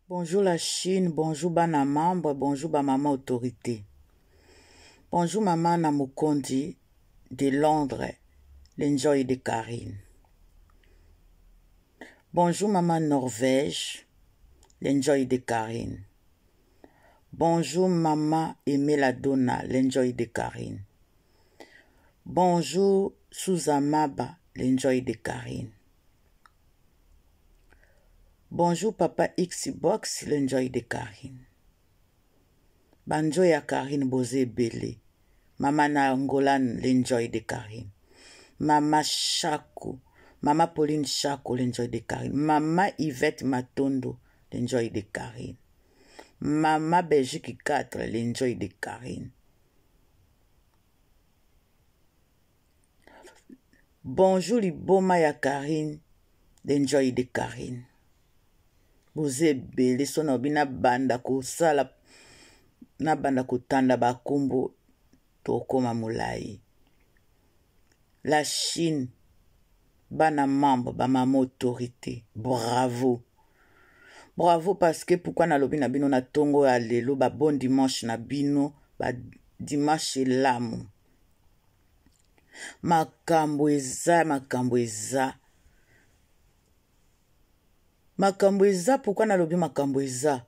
Bonjour la Chine, bonjour bana membre, bonjour ba maman autorité. Bonjour maman na Mokondi de Londres, l'enjoy de Karine. Bonjour maman Norvège, l'enjoy de Karine. Bonjour maman Aimé la Donna, l'enjoy de Karine. Bonjour Suzamaba, l'enjoy de Karine. Bonjour papa Xbox, l'enjoy de Karine. Banjo ya Karine boza ebele. Mama na Angolan, l'enjoy de Karine. Mama Shaku, Mama Pauline Shaku, l'enjoy de Karine. Mama Yvette Matondo, l'enjoy de Karine. Mama Belgique 4, l'enjoy de Karine. Bonjour liboma ya Karine, l'enjoy de Karine. Boza ebele so na bina banda kosala nabanda kotanda bakombo tokoma molai. La Chine, bana membre, ba mama autorité, bravo. Bravo parce que pourquoi nalobi na bino na tongo ya lelo ba bon dimanche na bino, ba dimanche elamu. Makambo eza, makambo eza. Makambo eza, pourquoi nalobi makambo eza?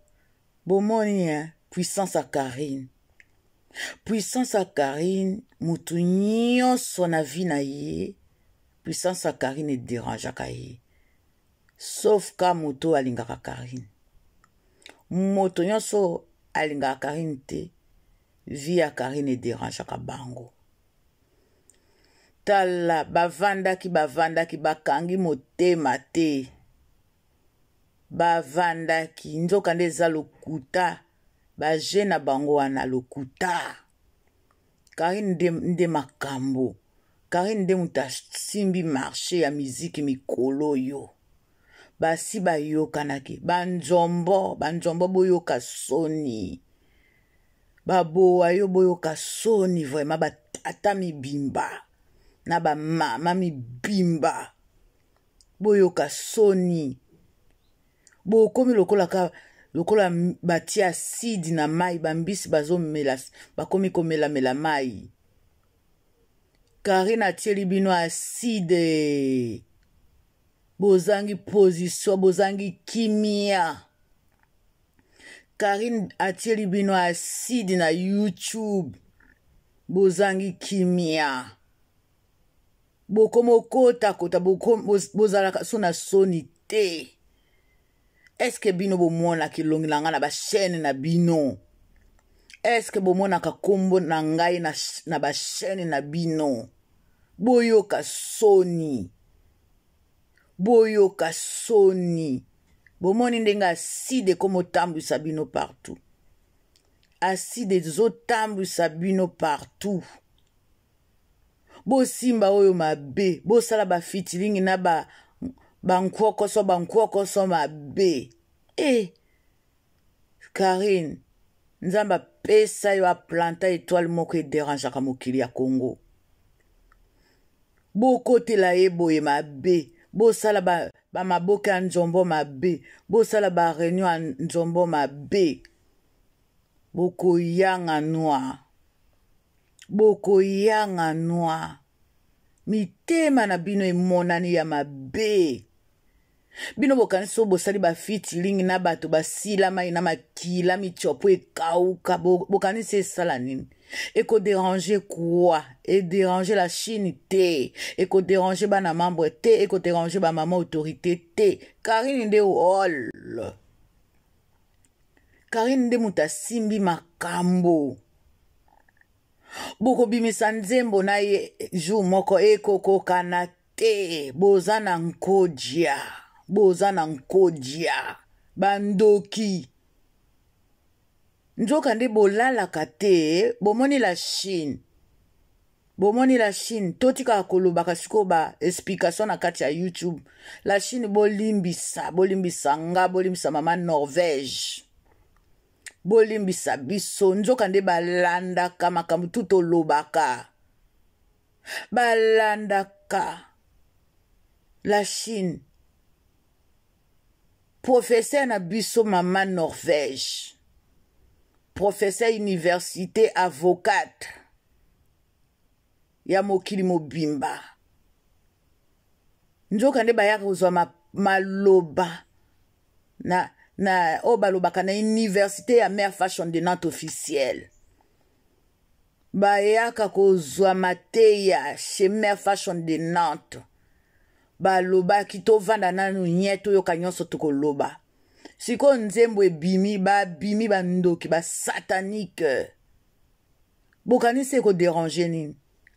Bomoni hein, puissance ya Karine. Puissance ya Karine, mutu nyonso na vie na ye, puissance ya Karine ederangeaka ye. Sauf ka moto alingaka Karine. Moto nyonso alingaka Karine te, vie ya Karine ederangeaka bango. Tala, bavandaki, bavandaki, bakangi motema te. Bavandaki, nzoka nde eza lokuta, ba jeu na bango wana lokuta. Karine nde, nde makambo. Karine nde moto asimbi marché ya miziki mikolo oyo. Basi bayokanaki, banzombo, banzombo boyoka soni. Babowa yo boyoka soni vraiment, ba tata mibimba na ba mama mibimba. Boyoka soni. Bokomi lokola ka lokola batie acide na mai, bambisi bazomela, bakomi komelamela mai. Karine atieli bino acide. Bozangi position, bozangi kimia. Karine atieli bino acide na YouTube. Bozangi kimia. Bokomokota kota, bozalaka so na soni te. Est-ce que bino bomonaka elongi na ngai na ba chaîne na bino? Est-ce que bomonaka kombo na ngai na ba chaîne na bino? Boyoka soni. Boyoka soni. Bomoni ndenge acide ekomotambwisa bino partout. Acide ezotambwisa bino partout. Bosimba oyo mabe, bosala ba featuring na ba bankwokoso, bankwokoso mabe. Karine, Nzambe apesa yo aplanta étoile moko ederangeaka mokili ya Congo. Bokotela ye boye mabe, bosala ba maboke ya nzombo mabe, bosala ba réunion ya nzombo mabe. Bokoyanga noir. Bokoyanga noir. Mitema na bino emonani ya mabe. Bino bokanisi oyo bosali ba featuring na bato basila mai na makila mitiopo ekauka, bokanisi esala nini? Eko déranger quoi? E déranger la Chine te, eko déranger bana membre te, eko déranger ba mama autorité te. Karine nde hall. Karine nde moto asimbi makambo. Bokobimisa nzembo na ye jour moko ekokokana te. Boza na nkodia, boza na nkodia, bandoki. Nzoka nde bolalaka te. Bomoni la Chine, bomoni la Chine, totikaka kolobaka sikoyo ba explication na kati ya YouTube. La Chine, bolimbisa, bolimbisa nga, bolimbisa mama Norvège, bolimbisa biso. Nzoka nde balandaka makambo tu tolobaka, balandaka la Chine. Professeur na biso mama Norvège, professeur université, avocate ya mokili mobimba, nzoka nde bayaka kozwa maloba na oyo balobaka na université ya Mère Fashion de Nantes officielle. Bayaka kozwa mateya chez Mère Fashion de Nantes. Balobaki tovanda nanu nye, toyoka nyonso tokoloba. Sikoyo nzembo ebimi, babimi bandoki basatanike. Bokanisi ekoderange nini?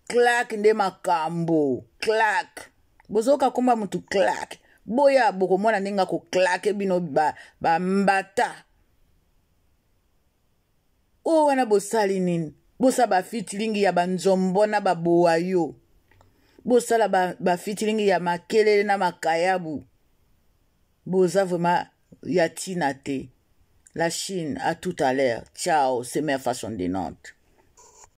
Claque nde makambo, claque. Bozoyoka komba motu claque, boya bokomona ndenge akoklake bino bambata. Ba oyo wana bosali nini? Bosala bafitilingi ya banzombo na babowayo, bosala bafitilingi ba ya makelele na makayabu. Boza vraiment ya ntina te. La Chine, à tout à l'heure. Ciao, c'est Mère Fashion de Nantes.